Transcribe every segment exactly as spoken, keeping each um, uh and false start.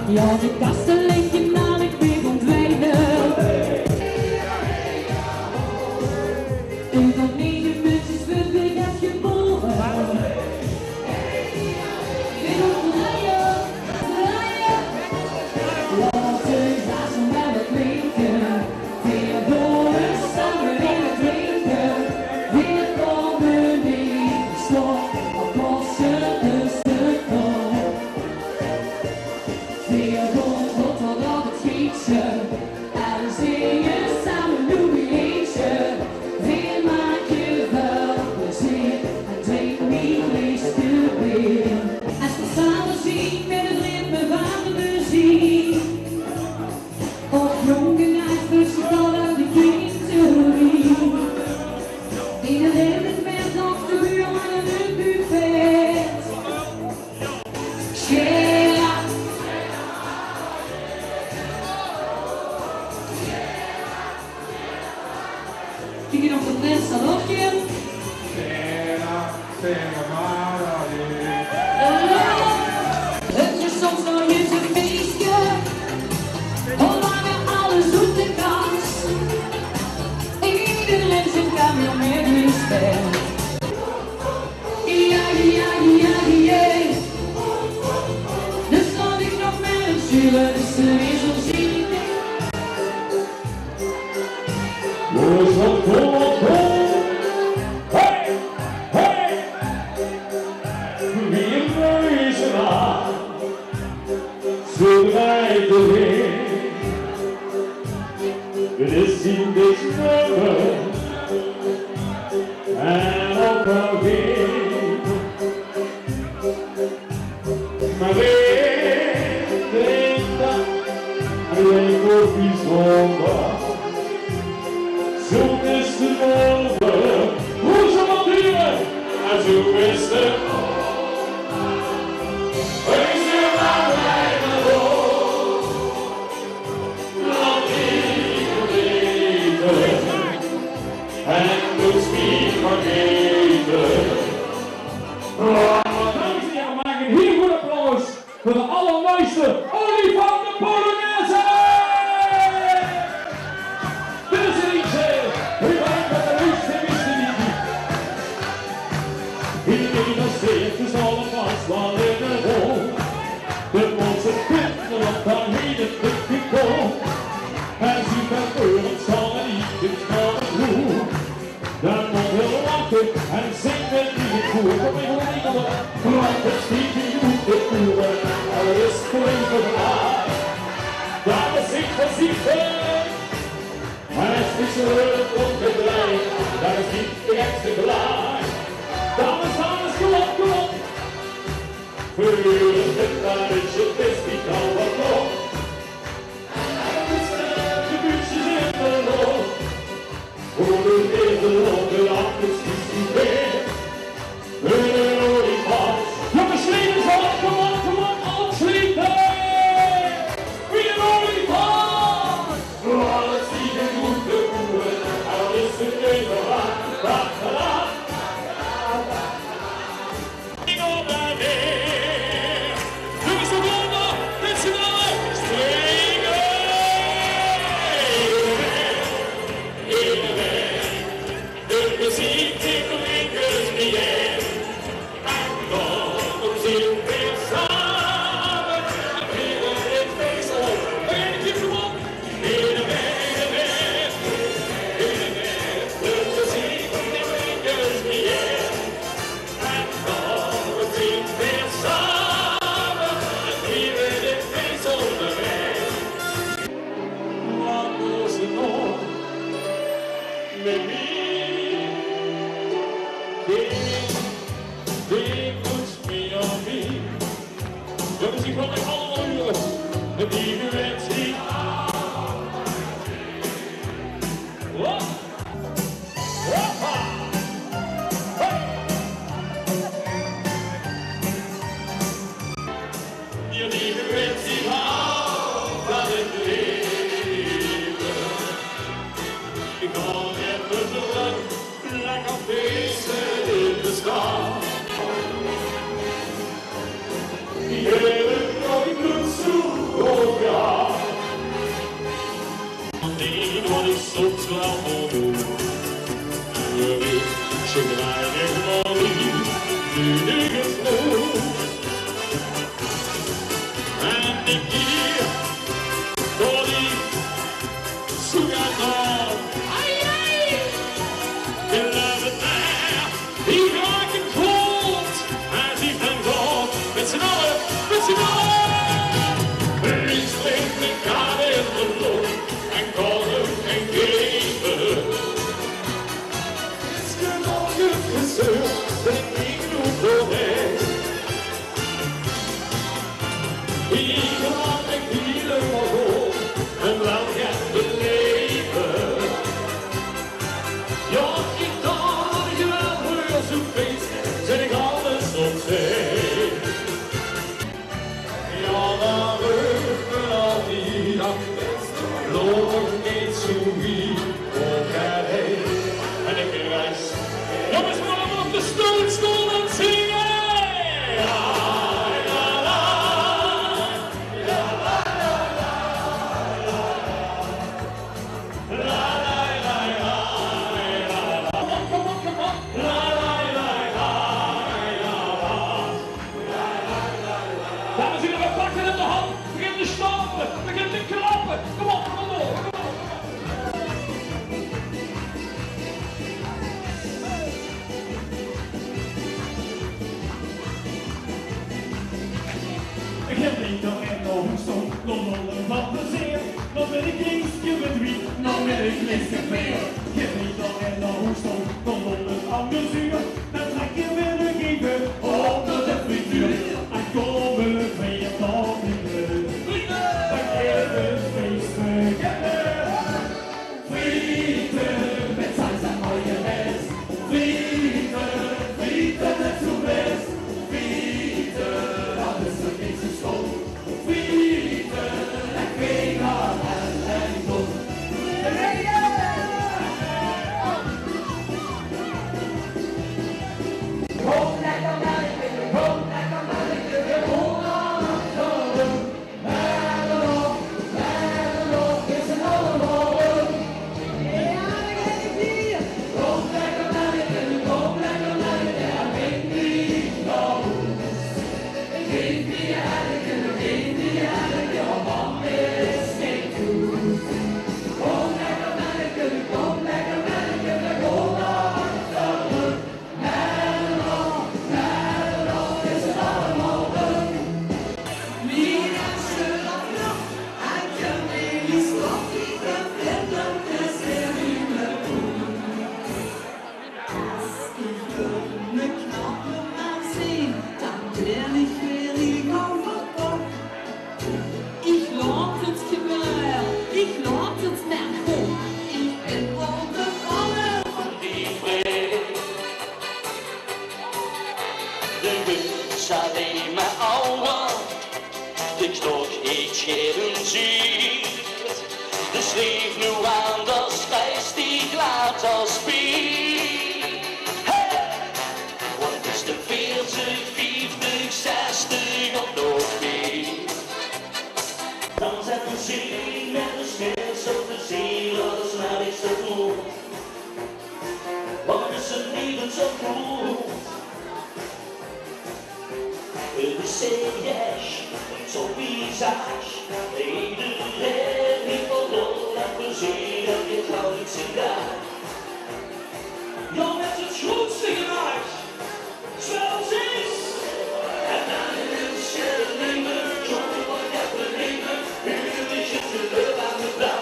Ja, de kastelein, die naam ik weer ontwijnen. Toen nog negen mensen, we werden geboren. Weer nog draaien, draaien. Laten we samen wel het weten. Weer door samen in het weten. Weer komen niet stop. Op onze tussendoor. Veer gaon tot tot op 't schietse en zinge same noe e leedje. Veer make väöl plezeer en drink neet lees te beer. Es veer same zien mit 't ritme van de meziek, op jónge nacht verstal aan de kinderrie. In de lente met nog de buurman en 't buffet. Sjoen. Kiek nog de prins dan ook in. Het is soms nog eens een feestje. Hoe langer alles op de kans. Iedereen zijn kamer met respect. Ja, ja, ja, ja. Dus laat ik nog maar eens huren, dus de wissel zie ik. Jongens, wat kom, wat kom. Hey, hey. Weer neuzen aan. Zo draait de wind. Het is in deze nummer. En ook alweer. Maar weer drinkt dat en weer koffie zonder. Zo is de molen. Hoe zal het duren? En zo is de. Wees er maar blij mee. Laat niet vergeten. En moet niet vergeten. Dames en heren, maak een heel goed applaus voor de allermooiste olifant de Polonaise! Dit is er eentje, die lijkt met de leukste miste die ik. Iedereen is zeker, dus allemaal slaan in de rol. De mond zit binnen, want daar heet het dikke kop. Hij ziet dat kleuren staan en niet in staan en roer. Dan moet heel lachen en zingt het niet goed. Kom even, kom even. Brand het stiefje goed te voeren. Alles voor even aan. Dames, ziet voorzichtig. Maar het is leuk om te draaien. Dat is niet echt te klaar. Dames, dames, kom op, kom op. Voor het gitaartje is die al wat op. En het is de buurtjes in de rol. Hoe doet deze lol de appels die weer? Een olifant. Jongens, sleep eens op, kom op, kom op, opslepen. Wie een olifant. Alles die de moeite voeren, al is het even raar. Jongens, ik wil het allemaal huren. Met die mensen. Hop. Hoppa. Hey. Stampele, begin te klappe. Kom op, kom op, kom op. Geer weit toch en nog hoes toch, dan lol van plezeer. Dan wil ich leesje mit wie, dan wil ich leesje mit. Geer weit toch en nog hoes toch, dan lol van plezeer. Dan trèkke veer nog effe op nao de frituur. En kómme veer tot in de frieten. Dan geit 't fees beginne. Frieten mit salsa mayonaise. Frieten, frieten mit soufflés. Frieten, dat is toch neet zoe schoon. Frieten, lekker en, en, en dom. Kom lekker mèlke, kom lekker mèlke, kom lekker mèlke. Ich laot 't gebäöre, ich laot 't mer kómme, ich bön óngergevalle van die vreugd. De wins is allein mer awwer, de klok haet gein zin. Dus leef noe aan, dan sjteit die glaas as bier. Hey! Want 't is de veertig, vieftig, zestig of nog mieë. Dan zèt 'r zich mit de smeers op de ziel, alles mer niks te doon. Want 't is 'n lievensopgroep. 't Is serieus, 't is op visage. Ederein haet lol en plezeer, en dit kan neet zeen raar. Jao, mit 't groetste gemak. Zoe is 't. En dan is 't neet mieë, zónger wat je te nemen, huwelijk is de deur aan de bel.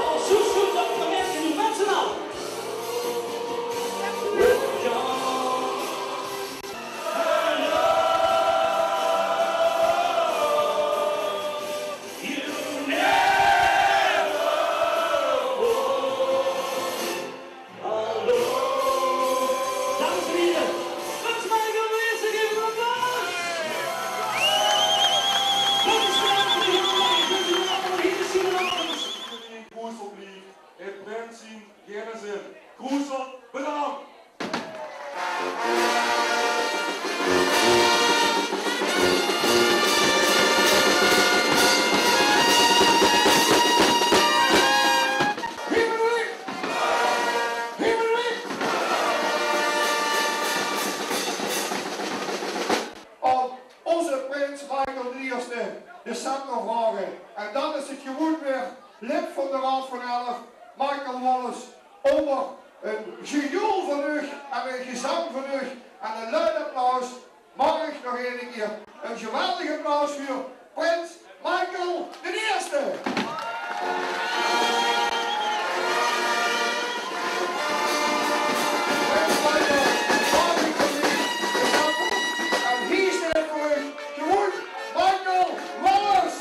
Als zoe is 't, dan kan je het met z'n allen. Oh, jao. Hallo. Dames en heren, Prins Michael de Eerste, geef hem een applaus. Prins Michael de Eerste, geef hem een applaus. Hier is hij vanavond. Meneer Kroesel blieft, het prins zien, geen zin. Kroesel, bedankt. Op ózze prins Michael de Ierste de scepter vraoge. En dan is 't gewoen weer lid van de Raod van Elf, Michael Wallace. Ónger ein gejoel van uch en ein gezang van uch en ein luid applaus maag ich nog eine kier ein geweldig applaus veur prins Michael de Ierste. Prins Michael, maag ich van dich de scepter? En hie steit veur uch gewoen Michael Wallace.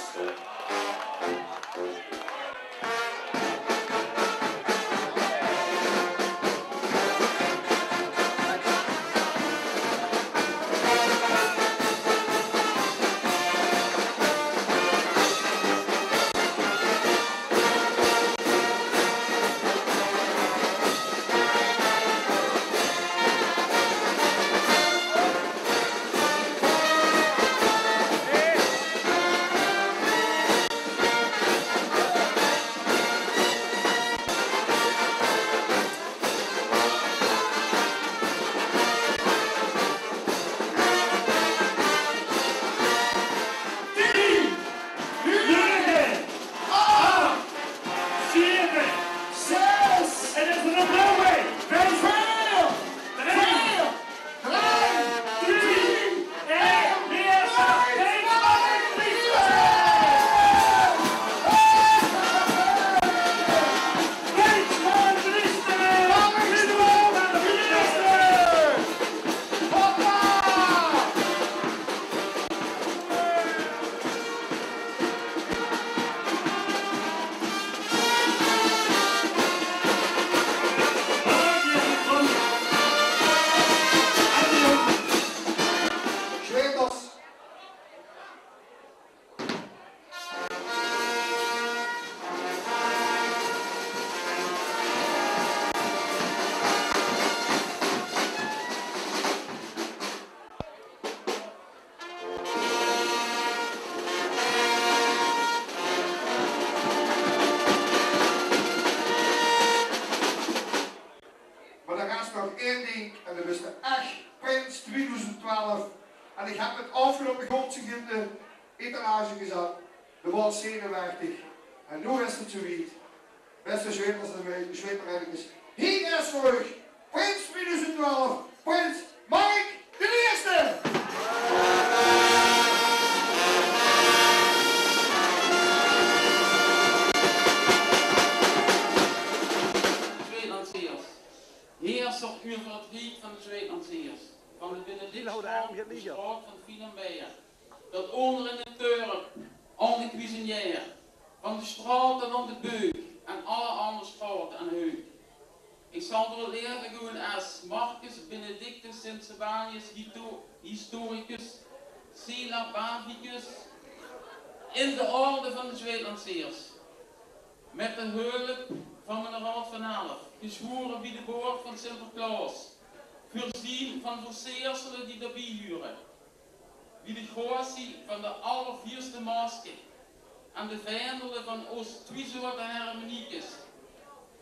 twintig twaalf. En ich höb 't aafgeloupe godsdienst in de etalage gezat. Doe waors zenuwechtig. En noe is 't zoe wied. Bèste Zwitsers en Zwitserinnekes, hie is veur uch prins twintig twaalf, prins Mark d'n Ierste! Zwitserländsers. Heerser euver 't riek van de Zwitserländsers, van de Benedictstraot, de straot van Filembeer, tot oonder in 't dörp, aon de Cuisinière, van de straot tot aon de beuk en alle anger straote en heuk. Ich zal door 't laeve goon es Marcus Benedictus Sint Sabanius, hito-, historicus, syllabicus, in de orde van de Zwitserländsers. Mèt de hulp van miene Raod van Elf, gezwore bie de boord van Sinterklaos, veurzeen van verseersele die d'rbie hure, bie de gratie van de allerfierste maske en de vaendele van ós twiezoorte hermeniekes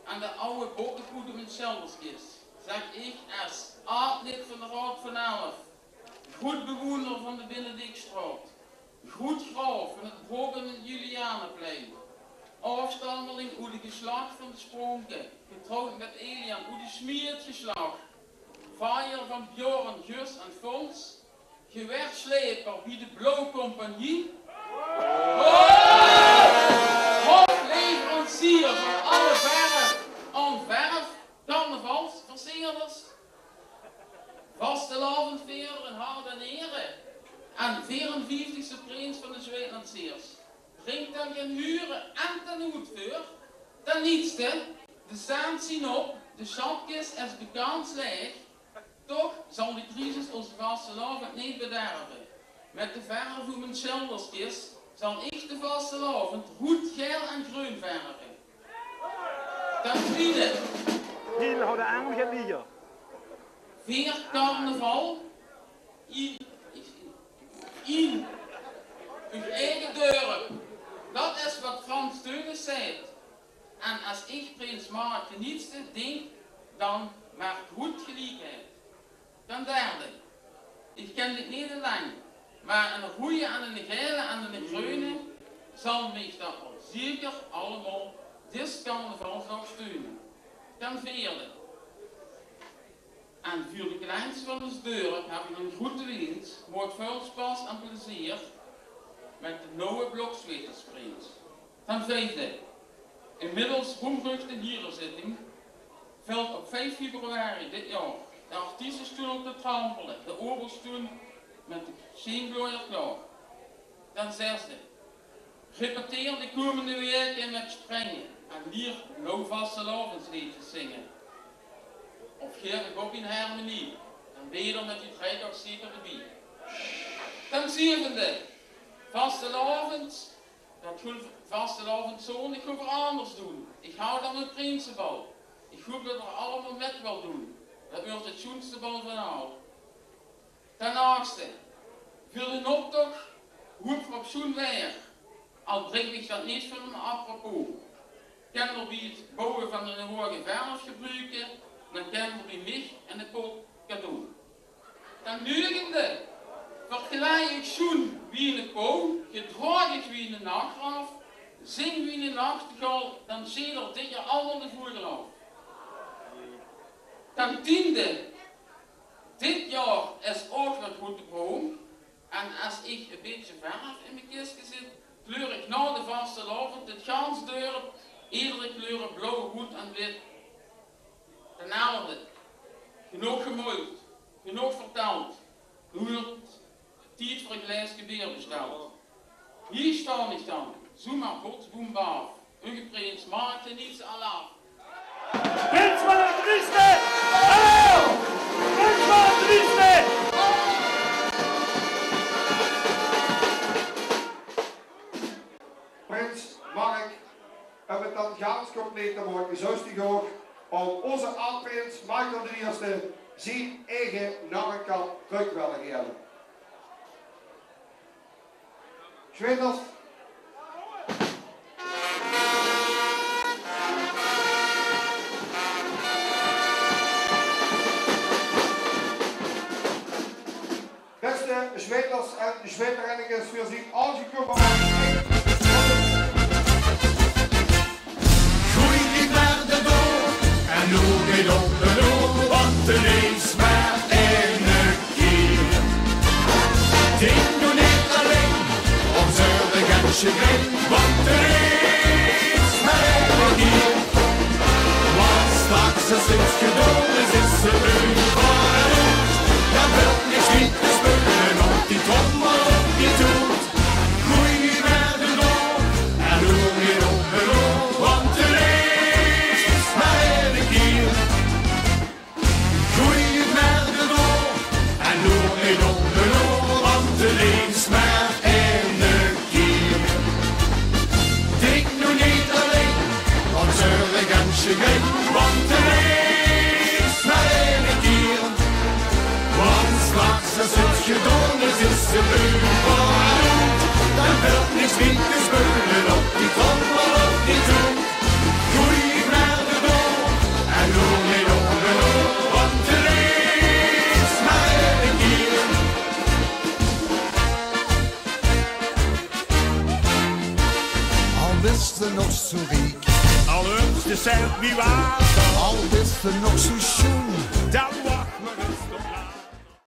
en de awwe bokkepoete mèt sjelderskes, zègk ich es aad-lid van de Raod van Elf, groetbewoener van de Benedictstraot, groetgraof van 't Brok en 't Julianaplein, aofstammeling oet 't geslach van de Spronke, getrouwd mèt Elian oet 't Smeetgeslach, vajer van Bjorn, Gus en Fons, gewaersjleper bie de Blauw Compagnie, hofleverancier van alle verf en verf, carnavalsverseerders, vastelaovendvierder in hart en niere en veerenvieftigste prins van de Zwitserländsers. Bringk dan gein hure en ten oetveur. Ten leedste, de cents zien op, de sjatkis is bekans laeg. Toch zal de crisis ózze vastelaovend neet bederve. Mèt de verf oet mien sjelderskis zal ich de vastelaovend roed, gael en greun verve. Ten twiede. Hiel, hou de erm get lieger. Veer carnaval in, in uch eige dörp. Dat is wat Frans Theunisz zaet. En es ich prins Mark d'n Ierste dink, dan mer groet geliekheid. Ten derde, ich kin dit neet allein, mer 'ne roeje en 'ne gaele en 'ne greune zal mich dat waal zeker allemaol dis carnavalsdaag steune. Ten veerde, en veur de kleinste van ós dörp höb ich 'ne groete wins, maak väöl spas en plezeer mèt de nouwe Blokzwetersprins. Ten vijfde, inmiddels roemruchte hierezitting vèlt op vijf februari dit jaor de artiestestoel te trampele, de oberstoel mèt de sjeemblooier klaor. Ten zesde, repeteer de koumende waeke mèt Springe en lier nou vastelaovesleedjes zinge. Of gaef ich op in harmonie en weder mèt die dreidagszieker d'rbie. Ten zevende, vastelaovend, dat goon vastelaovend zóndig goon v'r anders doen. Ich haw dan 't prinsebal. Ich hoop dat geer allemaol mèt wèlt doen. Dat weurt 't sjoenste bal van al. Ten achtste, veur d'n optoch hoop v'r op sjoen waer. Al bring ich dat neet van 'n apropos. Kin d'r bie 't bouwe van 'n hoge verf gebruke, dan kin d'r bie mich in de pot cadeau. Ten negende, verkleid ich sjoen wie 'ne kow, gedraag ich wie 'ne nachtraaf, zing wie 'ne nachtegaal, dan sjeder dit jaor allemaol de voegel aaf. Ten tiende, dit jaor is ouch nog good de brouwing. En es ich e bietje verf in mien kiske zit, kleur ich nao de vastelaovend 't gans dörp, edere kleure blauw, roed en wit. Ten elfde, genóg gemold, genóg verteld. Noe weurt 't tied veur e glaeske beer besteld. Hie staon ich dan, zoemer botsboem baaf. Uche prins Mark d'n Ierste, alaaf. Prins Mark d'n Ierste! Alaaf! Prins Mark d'n Ierste! Prins Mark, um 't dan gans compleet te make, zouws doe gaer aon ózze aad-prins Michael d'n Ierste zien eige narrekap trök wèlle gaeve? Zwitsers. Zwemers en zwemmerinnekes, veer zien aongekómme aan 't eind. Goej neet mieë de door en loer neet op de loer, want 't is mer eine kier. Dink noe neet allein aon zörg en sjegrin, want 't is mer eine kier. Want straks es 't gedoon is, is 't euver en oet. Dan vèlt niks mieë te speule op die trommel, op die toet. Goej neet mieë de door en loer neet op de loer, want 't is mer eine kier. Goej neet mieë de door en loer neet op de loer, want 't is mer eine kier. Dink noe neet allein aon zörg en sjegrin, want 't is mer eine kier. Want straks es 't gedoon is, is 't euver en oet. Dan vèlt niks mieë te speule op die trommel, op die toet. Goej neet mieë de door en loer neet op de loer, want 't is mer eine kier. Al bis te nog zoe riek, al höbs te cent wie water, al bis te nog zoe sjoen,